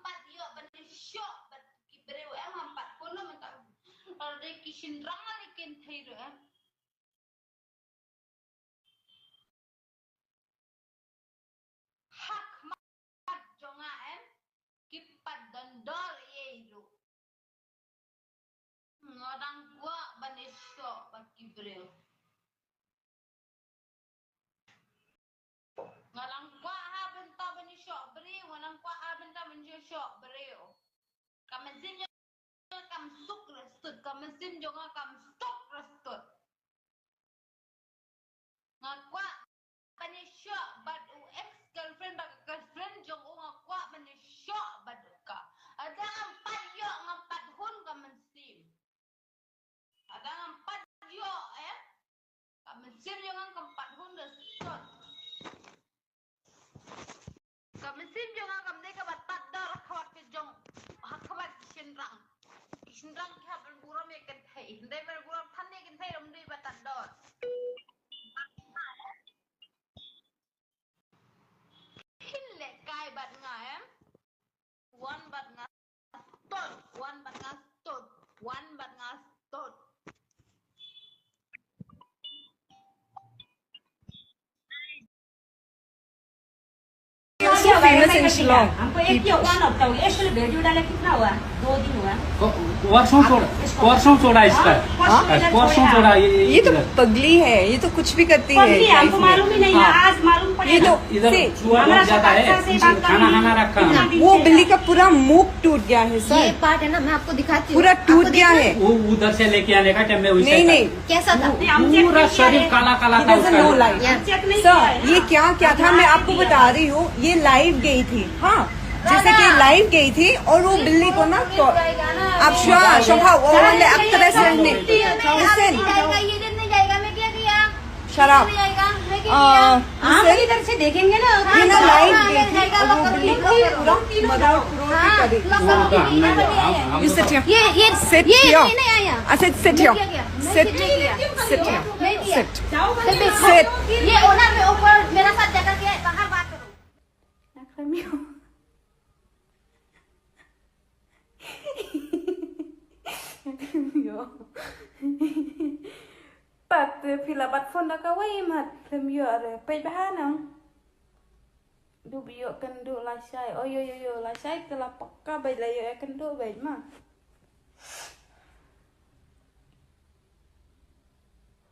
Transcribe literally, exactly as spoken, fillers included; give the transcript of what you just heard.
pat ïoh ban ïashoh bad ki briew em, ngam pat phone mynta. Lada ki shynrang lane ki kynthei ruh em. Ha khmat jong nga em, kim pat don dor ei ei ruh. Nga dang kwah ban ïashoh bad ki briew. Nga dang kwah ha bynta ban ïashoh briew, nga dang kwah ha bynta ban ïashoh briew. Ka mynsiem jong nga kam suk rastut, ka mynsiem jong nga kam suk rastut. Nga kwah ban ïashoh bad u ex girlfriend bad ka girlfriend jong u, nga kwah ban ïashoh bad ka. Lada ngam pat ïoh, ngam pat hun ka mynsiem. Lada ngam pat ïoh, eh. Ka mynsiem jong nga kam pat hun da sot. Ka mynsiem jong nga kam dei kaba tad dor ha khmat ka jong, ha khmat ki shynrang. Ki shynrang ki hap ban burom ïa ki kynthei. Hynrei ban burom than ïa ki kynthei ym dei ba tad dor. Phin leh kai bad nga em. Wan bad nga stud, wan bad nga stud, wan bad nga stud. You're so famous in Shillong. हमको एक ही one of the, ये सिर्फ वीडियो डाला कितना हुआ? दो दिन हुआ। परसों छोड़ा, परसों छोड़ा इसका। हाँ? परसों छोड़ा ये, ये तो पगली है, ये तो कुछ भी करती है। पगली है, हमको मालूम ही नहीं है, आज मालूम पड़ा। ये तो इधर से छुआ बहुत ज्यादा है, खाना खाना रखा है। वो बिल्ली का पूरा मुख टूट गया है सर। ये पार्ट है ना, मैं आपको दिखाती हूँ। पूरा टूट गया है। वो उधर से लेके आने का टाइम में वैसे नहीं, नहीं। कैसा था? पूरा शरीर काला काला था उसका। सर, ये क्या क्या था मैं आपको बता रही हूँ। ये लाइव गई थी, हाँ, जैसे कि लाइव गई थी और वो बिल्ली को ना तो आप शुआ शोभा वो वाले एक्ट्रेस ने। लिसन। शराब। आप इधर से देखेंगे ना। ये ना लाइव गई थी और वो बिल्ली को पूरा मदर प्रो की करी। You sit here. ये ये sit here. I said sit here. Sit. Sit here. Sit. Sit. ये ओनर में ऊपर मेरा साथ जाकर के बाहर बात करो। Pat phi la bat phone da kawei mat, phi la ïoh re peit bha nang. Du ïoh kynduh lashai. Oh ïoh ïoh ïoh lashai te la pakka beit, la ïoh kynduh beit ma.